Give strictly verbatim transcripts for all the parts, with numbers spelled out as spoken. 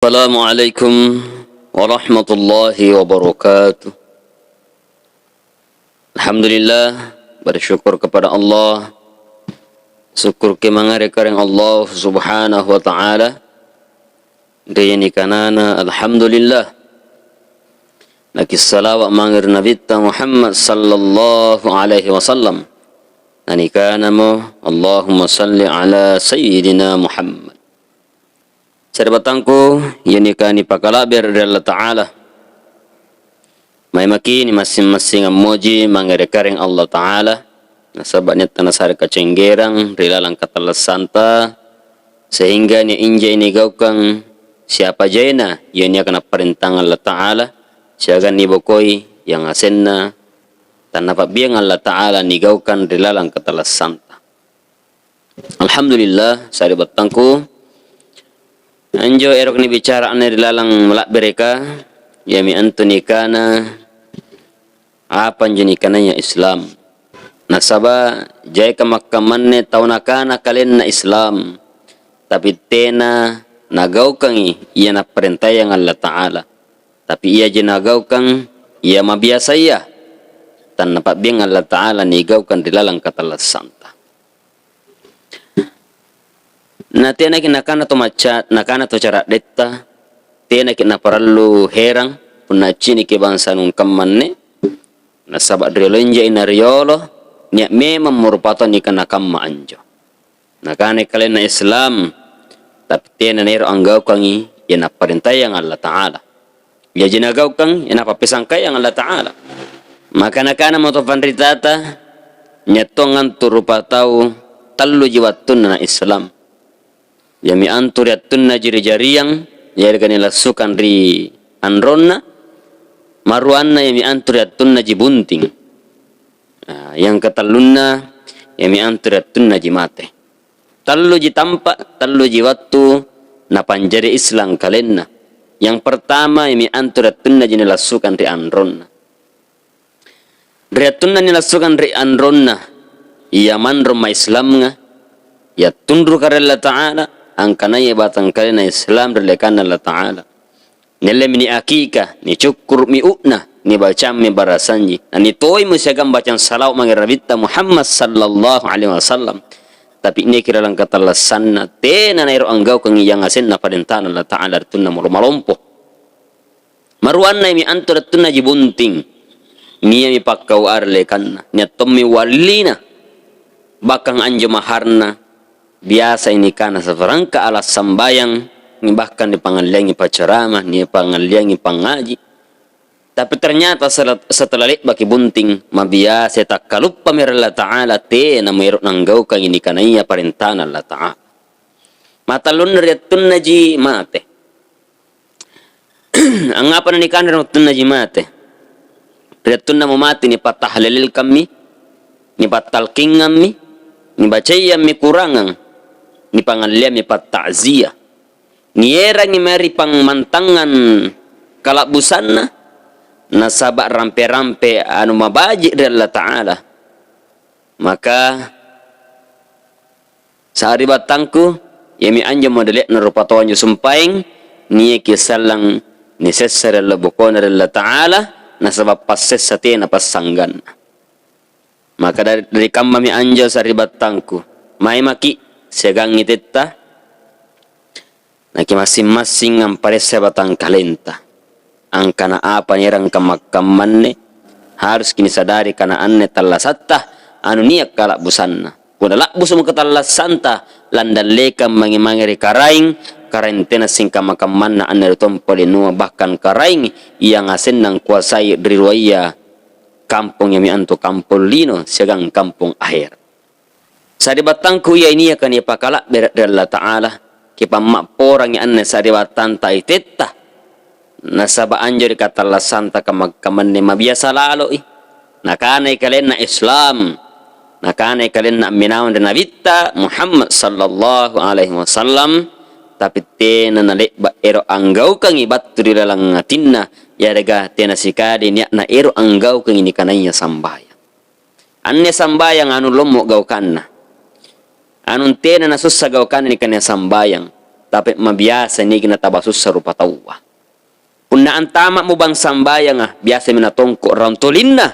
Assalamualaikum warahmatullahi wabarakatuh. Alhamdulillah, bersyukur kepada Allah. Syukur ke mangare kareng Allah Subhanahu wa Ta'ala. Ri nikanana, alhamdulillah. Naki salawat mangere Nabitta Muhammad sallallahu alaihi wasallam. Nanikanamo, Allahumma salli ala Sayyidina Muhammad. Saribatangku, iya nikani pakalabber ri Allah Ta'ala. Maimaki ni massing-massing ammoji mangere kareng Allah Ta'ala, nasaba niatta nasare kacenggerang ri laleng katallassanta, sehingga ni injai nigaukang siapa jaina iya niaka napparentang Allah Ta'ala, siaga nibokoi yang asenna tanapabbiang Allah Ta'ala nigaukang ri laleng katallassanta. Alhamdulillah, saribattangku. Anjo ero nibicara anne ri laleng malabbereka, iyami antu nikana apa anjo nikanaya Islam. Nasaba jaeka makkamanne tau nakana kalenna Islam, tapi tena nagaukangi iya napparentayang Allah Ta'ala. Tapi iya je nagaukang iya mabiasaya, tannapabbiang Allah Ta'ala nigaukang ri laleng katallassanta. Na tenaki nakana to macca-, nakana to caraddetta, tenaki naparellu herang punna acciniki bangsa nungkammanne, nasaba riolo injai na riolo, nia memang merupa tau nikana kamma anjo. Nakana kalenna Islam, tapi tena naero anggaukangi iya napparentayang Allah Ta'ala. Jaji nagaukang, iya napappisangkayang Allah Ta'ala. Maka nakana moto panritata, nyattong antu rupa tau tellu ji wattunna na Islam. Iyami antu ri attunna ji ri jariang, yarega nilassukang ri anronna, maruanna iyami antu ri attunna ji bunting. Nah, yang ketellunna, iyami antu ri attunna ji mate. Tellu ji tampa, tellu ji wattu napanjari Islam kalenna. Yang pertama, iyami antu ri attunna ji nilassukang ri anronna. Ri attunna nilassukang ri anronna, iya manro maislamnga, iya tunruka ri Allah Ta'ala, angkanaya batang kalenna Islam ri lekanna Allah Ta'ala. Nellemi ni akika, ni cukkuru'mi u'na, ni bacammi barasanji, na ni toimu siagang bacang salawat mangere Nabitta Muhammad sallallahu alaihi wasallam. Tapi niki ri laleng katallassanna, tena naero anggaukangi yang asenna parentana Allah Ta'ala ri attunna malo-, malompo. Maruanna iyami antu ri attunna ji bunting. Niami pakkau are lekanna, nia tommi wallina. Bahkan anjo maharna biasa inikana seperangka alat sambayang, bahkan nipangalliangi paceramah, nipangalliangi pangaji. Tapi ternyata sel-, setelah lebbaki bunting, mabiasa takkaluppami ri Allah Ta'ala, tena maero nanggaukangi nikanaya parentana Allah Ta'ala. Matellunna ri attunna ji mate. Angngapa nanikanre ri wettunna ji mate? Ri wettunna mumate nipattahlililkammi, nipattalkingammi, nibacaiyammi Kurangang, nipangalliammi patta'ziyah. Nierangngi mae ri pammantangan kalabbusanna, nasaba rampe-rampe anu mabaji ri Allah Ta'ala. Maka Saribattangku, iyami anjo modele'na rupa tau anjo sumpaeng, niaki sallang nisessa ri allo bokona ri Allah Ta'ala, nasaba passessa tena passangganna. Maka dari, dari kammami anjo saribattangku, maimaki siagang itetta, naki massing-massing amparessa batang kalenta. Angkana apa nierang kammakkammanne, haruski nisadari kana anne tallasatta anu nia kalabbusanna. Pura labbusumka tallassanta, landallekang mange-mange ri Karaeng, Karaeng tena singkamma-kammanna anne ri tompo linua, bahkan Karaeng iya ngasenna kuasai ri ruaya kampong, iyami antu kampong lino siagang kampong aher. Saribattangku iya inia kani pakalabbere ri Allah Ta'ala, kipammapporangi anne saribattanta itetta, nasaba anjo ri katallassanta kamma-, kammanne mabiasa laloi. Nakanai kalenna Islam, nakanai kalenna amminawang ri Nabitta Muhammad sallallahu alaihi wasallam, tapi tena nalebba ero anggaukangi battu ri laleng atinna, yarega tena sikali niatna ero anggaukangi nikanaiya sambayang. Anne sambayang anu lommo gaukanna. Anu tena nasussa gaukanna nikanaiya sambayang. Tapi mabiasa nigi natabasussa rupa tauwa. Punna antama' mu bang sambayanga, biasa mi natongko raung tolinna,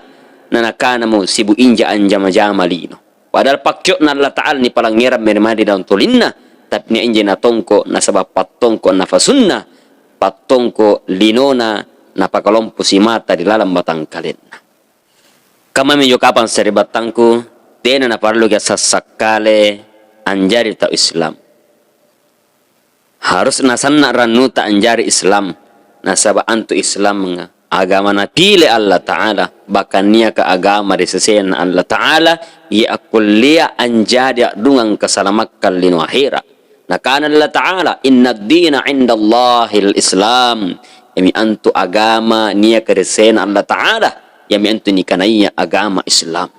nanakanamo sibu inja anjama-jama lino. Padahal pakkiokna Allah Ta'ala nipalangngerang mere-mere ri daung tolinna, tapi na inja natongko nasaba pattongko nafasunna, pattongko linona, napakalompo simata ri laleng batang kalenna. Kammami jo kapang saribattangku, tena naparellu ga sassakkale anjari tau Islam. Harus nasanna rannuta anjari Islam, nasaba antu Islam agama napile Allah Ta'ala, bahkan niaka agama ri sesena Allah Ta'ala, iya akkullea anjari addungang kasalamakkang lino ahera. Nakana Allah Ta'ala, "Inna dina indallahil Islam." Iyami antu agama niaka ri sesena Allah Ta'ala, iyami antu nikanaiya agama Islam.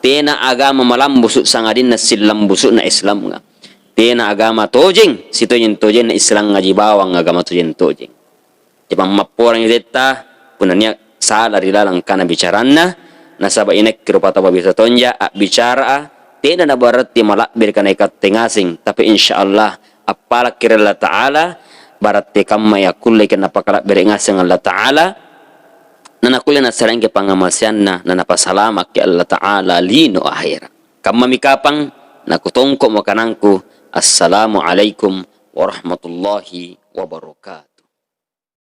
Tena agama malambusu sangadinna sillambusu'na Islamnga. Tena agama tojeng, sitojeng-tojengna Islamnga ji bawang agama tojeng-tojeng. Jama mapporang idetta, punna nia sala ri laleng kana bicaranna, nasaba inekki rupa tau bisa tonja abbicara, tena naberarti malabbiri kana ikatte ngaseng, tapi insya Allah appalakki ri Allah Ta'ala, berarti kamma yakkulleki napakalabbiri ngaseng Allah Ta'ala, nanakulle nassarengki pangamaseanna, nanapasalamaki Allah Ta'ala lino ahera. Kammami kapang, nakutongko makanangku. Assalamualaikum warahmatullahi wabarakatuh.